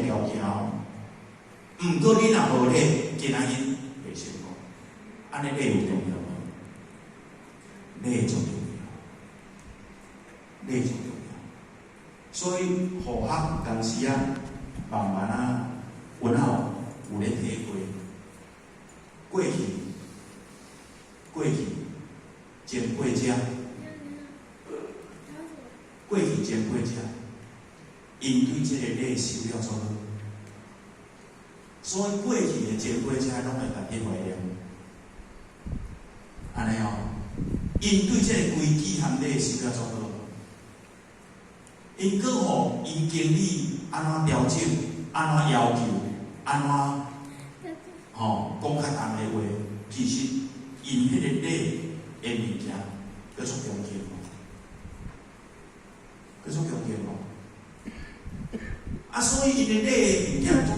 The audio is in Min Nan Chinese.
條件哦。毋過你若無禮，今仔日袂成功。按呢禮有重要無？禮足重要，禮足重要。所以護學當時啊，慢慢啊，阮仔有咧體會，過去前輩者，過去前輩者，𪜶對這個禮修了足好，所以過去的前輩者攏會家己懷念，按呢哦，𪜶對這個規矩和禮修了足好，𪜶閣予𪜶經理按怎調整，按怎要求，按怎吼講較重的話，其實𪜶彼個禮的物件，閣足恭敬哦，閣足恭敬哦。啊，所以𪜶的禮的物件足恭